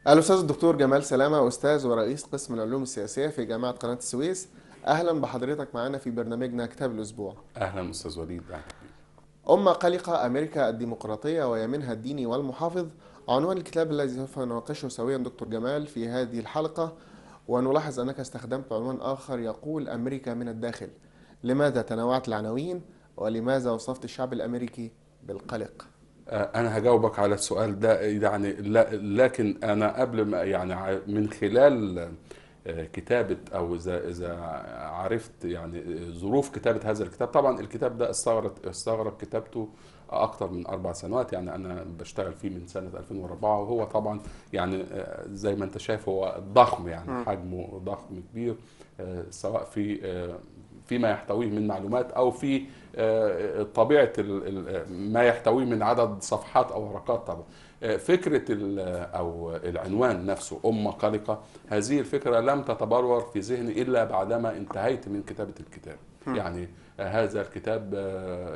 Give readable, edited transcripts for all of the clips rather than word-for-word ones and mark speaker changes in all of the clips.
Speaker 1: الأستاذ الدكتور جمال سلامة، أستاذ ورئيس قسم العلوم السياسية في جامعة قناة السويس. أهلا بحضرتك معنا في برنامجنا كتاب الأسبوع.
Speaker 2: اهلا استاذ وليد، اهلا بيك.
Speaker 1: أمة قلقة، أمريكا الديمقراطية ويمينها الديني والمحافظ، عنوان الكتاب الذي سوف نناقشه سويا دكتور جمال في هذه الحلقة. ونلاحظ أنك استخدمت عنوان آخر يقول أمريكا من الداخل. لماذا تنوعت العناوين؟ ولماذا وصفت الشعب الأمريكي بالقلق؟
Speaker 2: انا هجاوبك على السؤال ده يعني لا، لكن انا قبل ما يعني من خلال كتابة او اذا عرفت يعني ظروف كتابة هذا الكتاب. طبعا الكتاب ده استغرق كتابته اكتر من 4 سنوات، يعني انا بشتغل فيه من سنة 2004، وهو طبعا يعني زي ما انت شايف هو ضخم، يعني حجمه ضخم كبير، سواء فيما يحتويه من معلومات او في طبيعه ما يحتويه من عدد صفحات او ورقات. طبعا فكره او العنوان نفسه امه قلقه، هذه الفكره لم تتبلور في ذهني الا بعدما انتهيت من كتابه الكتاب. يعني هذا الكتاب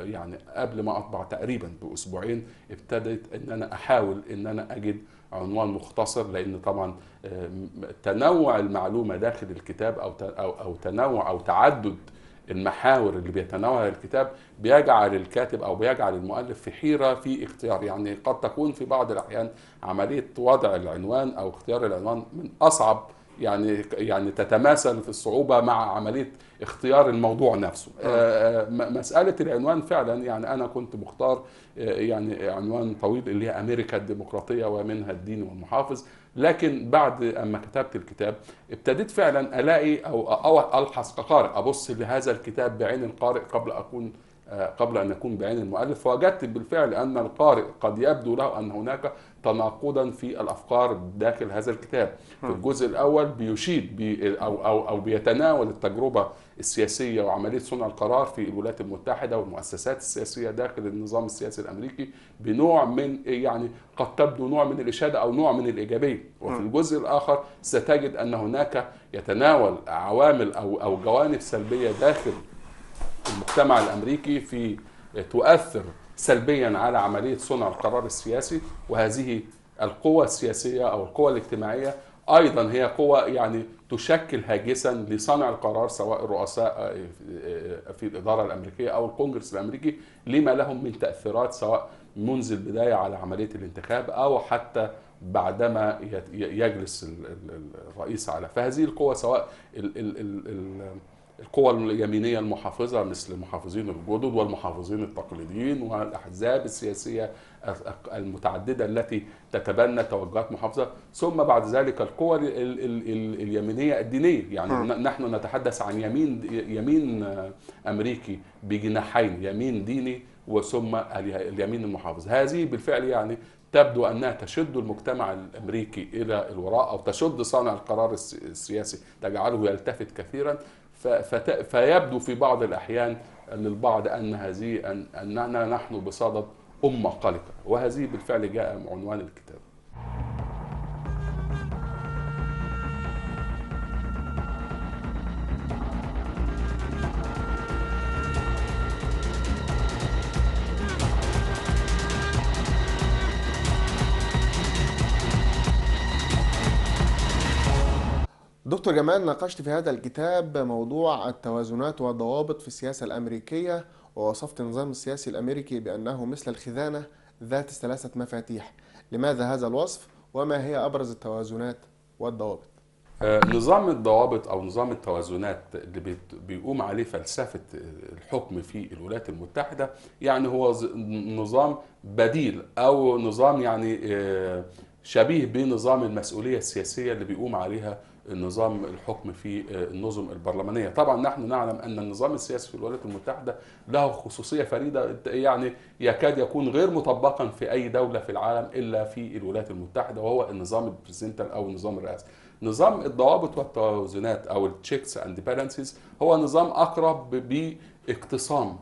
Speaker 2: يعني قبل ما اطبع تقريبا باسبوعين ابتديت ان انا احاول ان انا اجد عنوان مختصر، لان طبعا تنوع المعلومه داخل الكتاب او تنوع او تعدد المحاور اللي بيتناولها الكتاب بيجعل الكاتب او بيجعل المؤلف في حيره في اختيار. يعني قد تكون في بعض الاحيان عمليه وضع العنوان او اختيار العنوان من اصعب، يعني تتماثل في الصعوبه مع عمليه اختيار الموضوع نفسه. مساله العنوان فعلا، يعني انا كنت مختار يعني عنوان طويل اللي هي امريكا الديمقراطيه ومنها الدين والمحافظ. لكن بعد اما كتبت الكتاب ابتديت فعلا الاقي او الحظ كقارئ ابص لهذا الكتاب بعين القارئ قبل ان يكون بعين المؤلف، فوجدت بالفعل ان القارئ قد يبدو له ان هناك تناقضا في الافكار داخل هذا الكتاب. في الجزء الاول بيشيد او بيتناول التجربه السياسيه وعمليه صنع القرار في الولايات المتحده والمؤسسات السياسيه داخل النظام السياسي الامريكي بنوع من، يعني قد تبدو نوع من الاشاده او نوع من الايجابيه. وفي الجزء الاخر ستجد ان هناك يتناول عوامل او جوانب سلبيه داخل المجتمع الامريكي في تؤثر سلبيا على عمليه صنع القرار السياسي. وهذه القوى السياسيه او القوى الاجتماعيه ايضا هي قوى يعني تشكل هاجسا لصنع القرار، سواء الرؤساء في الاداره الامريكيه او الكونجرس الامريكي، لما لهم من تاثيرات سواء منذ البدايه على عمليه الانتخاب او حتى بعدما يجلس الرئيس على. فهذه القوى سواء القوى اليمينية المحافظة مثل المحافظين الجدد والمحافظين التقليديين والأحزاب السياسية المتعددة التي تتبنى توجهات محافظة، ثم بعد ذلك القوى اليمينية الدينية. يعني نحن نتحدث عن يمين أمريكي بجناحين، يمين ديني وثم اليمين المحافظ. هذه بالفعل يعني تبدو أنها تشد المجتمع الأمريكي إلى الوراء أو تشد صانع القرار السياسي، تجعله يلتفت كثيرا. فيبدو في بعض الأحيان للبعض أن أننا نحن بصدد أمة قلقة، وهذه بالفعل جاء عنوان الكتاب.
Speaker 1: دكتور جمال، ناقشت في هذا الكتاب موضوع التوازنات والضوابط في السياسة الأمريكية، ووصفت النظام السياسي الأمريكي بأنه مثل الخزانة ذات 3 مفاتيح. لماذا هذا الوصف؟ وما هي أبرز التوازنات والضوابط؟
Speaker 2: نظام الضوابط او نظام التوازنات اللي بيقوم عليه فلسفه الحكم في الولايات المتحده، يعني هو نظام بديل او نظام يعني شبيه بنظام المسؤوليه السياسيه اللي بيقوم عليها نظام الحكم في النظم البرلمانيه. طبعا نحن نعلم ان النظام السياسي في الولايات المتحده له خصوصيه فريده، يعني يكاد يكون غير مطبقا في اي دوله في العالم الا في الولايات المتحده، وهو النظام البريزنتال او النظام الرئاسي. نظام الضوابط والتوازنات او التشيكس اند بالانسز هو نظام اقرب باقتسام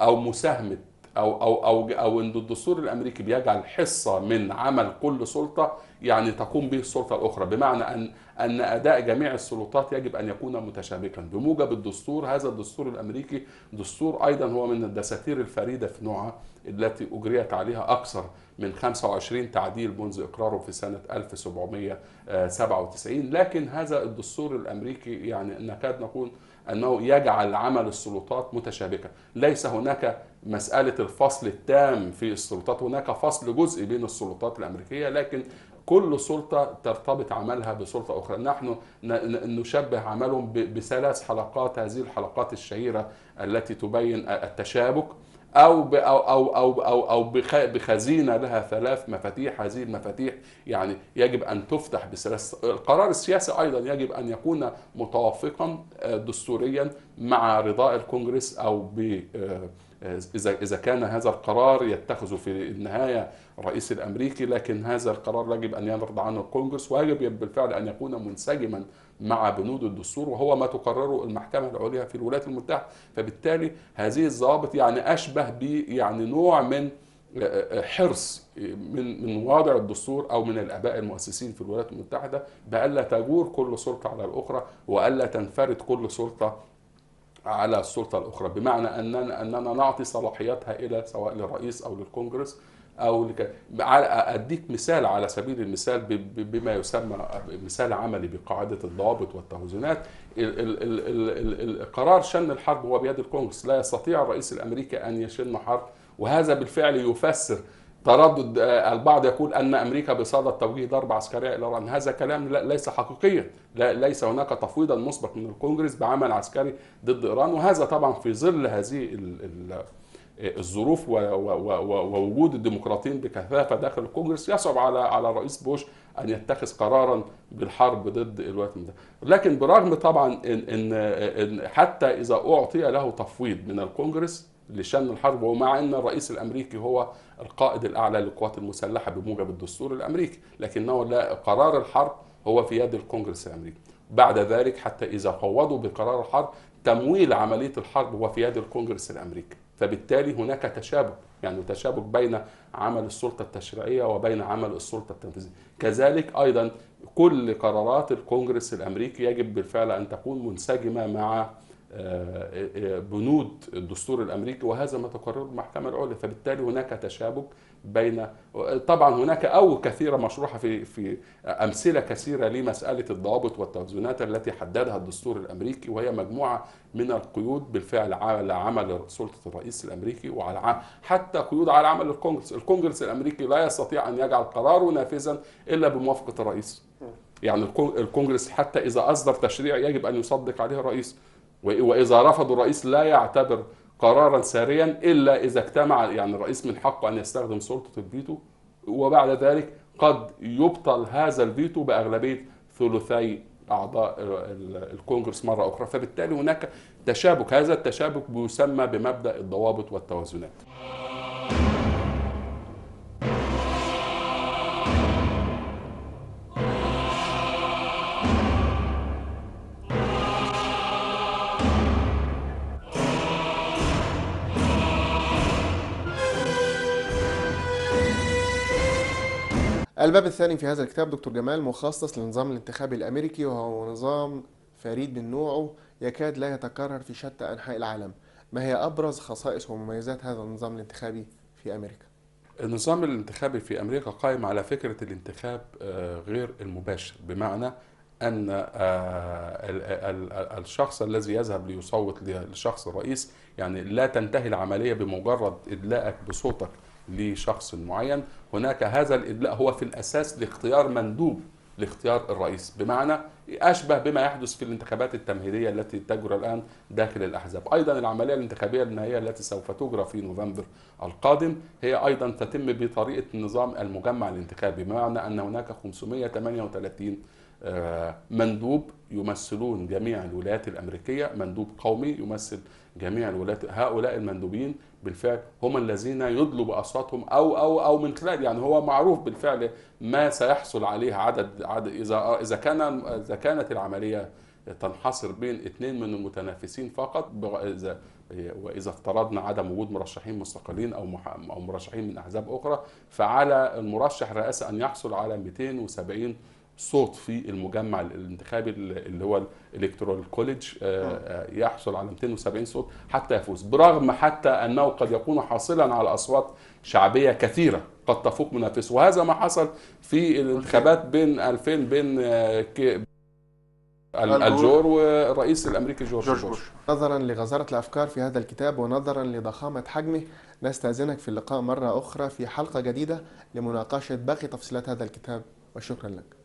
Speaker 2: او مساهمه او ان الدستور الامريكي بيجعل حصه من عمل كل سلطه يعني تقوم به السلطه الاخرى، بمعنى ان اداء جميع السلطات يجب ان يكون متشابكا بموجب الدستور. هذا الدستور الامريكي دستور ايضا هو من الدساتير الفريده في نوعها التي اجريت عليها اكثر من 25 تعديل منذ اقراره في سنه 1797. لكن هذا الدستور الامريكي يعني نكاد نقول انه يجعل عمل السلطات متشابكه، ليس هناك مساله الفصل التام في السلطات، هناك فصل جزئي بين السلطات الامريكيه، لكن كل سلطه ترتبط عملها بسلطه اخرى. نحن نشبه عملهم بثلاث حلقات، هذه الحلقات الشهيره التي تبين التشابك، او بخزينه لها ثلاث مفاتيح. هذه المفاتيح يعني يجب ان تفتح بثلاث. القرار السياسي ايضا يجب ان يكون متوافقا دستوريا مع رضاء الكونجرس، او ب إذا كان هذا القرار يتخذ في النهاية الرئيس الأمريكي، لكن هذا القرار يجب أن يرضى عنه الكونجرس، ويجب بالفعل أن يكون منسجما مع بنود الدستور، وهو ما تقرره المحكمة العليا في الولايات المتحدة. فبالتالي هذه الضوابط يعني أشبه ب يعني نوع من حرص من واضع الدستور أو من الآباء المؤسسين في الولايات المتحدة بألا تجور كل سلطة على الأخرى، وألا تنفرد كل سلطة على السلطة الأخرى، بمعنى أننا نعطي صلاحياتها إلى سواء للرئيس أو للكونجرس أو أديك مثال على سبيل المثال بما يسمى مثال عملي بقاعدة الضوابط والتوازنات. قرار شن الحرب هو بيد الكونجرس، لا يستطيع الرئيس الأمريكي أن يشن حرب، وهذا بالفعل يفسر تردد البعض يقول ان امريكا بصدد توجيه ضربه عسكريه الى ايران. هذا كلام ليس حقيقيا، ليس هناك تفويضا مسبق من الكونجرس بعمل عسكري ضد ايران، وهذا طبعا في ظل هذه الظروف ووجود الديمقراطيين بكثافه داخل الكونجرس يصعب على الرئيس بوش ان يتخذ قرارا بالحرب ضد الولايات المتحده. لكن برغم طبعا ان حتى اذا اعطي له تفويض من الكونجرس لشن الحرب، ومع ان الرئيس الامريكي هو القائد الاعلى للقوات المسلحه بموجب الدستور الامريكي، لكنه لا، قرار الحرب هو في يد الكونجرس الامريكي. بعد ذلك حتى اذا فوضوا بقرار الحرب، تمويل عمليه الحرب هو في يد الكونجرس الامريكي. فبالتالي هناك تشابك، يعني تشابك بين عمل السلطه التشريعيه وبين عمل السلطه التنفيذيه. كذلك ايضا كل قرارات الكونجرس الامريكي يجب بالفعل ان تكون منسجمه مع بنود الدستور الامريكي، وهذا ما تقرره المحكمه العليا. فبالتالي هناك تشابك بين، طبعا هناك كثيره مشروحه في امثله كثيره لمساله الضوابط والتوازنات التي حددها الدستور الامريكي، وهي مجموعه من القيود بالفعل على عمل سلطه الرئيس الامريكي، وعلى حتى قيود على عمل الكونجرس. الكونجرس الامريكي لا يستطيع ان يجعل قراره نافذا الا بموافقه الرئيس. يعني الكونجرس حتى اذا اصدر تشريع يجب ان يصدق عليه الرئيس، وإذا رفض الرئيس لا يعتبر قرارا ساريا إلا إذا اجتمع، يعني الرئيس من حقه أن يستخدم سلطة الفيتو، وبعد ذلك قد يبطل هذا الفيتو بأغلبية ثلثي أعضاء الكونجرس مرة أخرى. فبالتالي هناك تشابك، هذا التشابك بيسمى بمبدأ الضوابط والتوازنات.
Speaker 1: الباب الثاني في هذا الكتاب دكتور جمال مخصص للنظام الانتخابي الأمريكي، وهو نظام فريد من نوعه يكاد لا يتكرر في شتى أنحاء العالم. ما هي أبرز خصائص ومميزات هذا النظام الانتخابي في أمريكا؟
Speaker 2: النظام الانتخابي في أمريكا قائم على فكرة الانتخاب غير المباشر، بمعنى أن الشخص الذي يذهب ليصوت لشخص الرئيس يعني لا تنتهي العملية بمجرد إدلاءك بصوتك لشخص معين. هناك هذا الإدلاء هو في الأساس لاختيار مندوب لاختيار الرئيس، بمعنى أشبه بما يحدث في الانتخابات التمهيدية التي تجرى الآن داخل الأحزاب. أيضا العملية الانتخابية النهائية التي سوف تجرى في نوفمبر القادم هي أيضا تتم بطريقة النظام المجمع الانتخابي، بمعنى أن هناك 538 مندوب يمثلون جميع الولايات الأمريكية، مندوب قومي يمثل جميع الولايات. هؤلاء المندوبين بالفعل هم الذين يدلوا بأصواتهم أو من خلال، يعني هو معروف بالفعل ما سيحصل عليه عدد إذا كانت العملية تنحصر بين اثنين من المتنافسين فقط، واذا افترضنا عدم وجود مرشحين مستقلين او مرشحين من احزاب اخرى، فعلى المرشح الرئاسي ان يحصل على 270 صوت في المجمع الانتخابي اللي هو الالكترال كوليدج، يحصل على 270 صوت حتى يفوز، برغم حتى انه قد يكون حاصلا على اصوات شعبيه كثيره قد تفوق منافسه. وهذا ما حصل في الانتخابات بين 2000 بين الجور والرئيس الامريكي جورج بوش.
Speaker 1: نظرا لغزارة الأفكار في هذا الكتاب ونظرا لضخامة حجمه، نستأذنك في اللقاء مرة أخرى في حلقة جديدة لمناقشة باقي تفصيلات هذا الكتاب، وشكرا لك.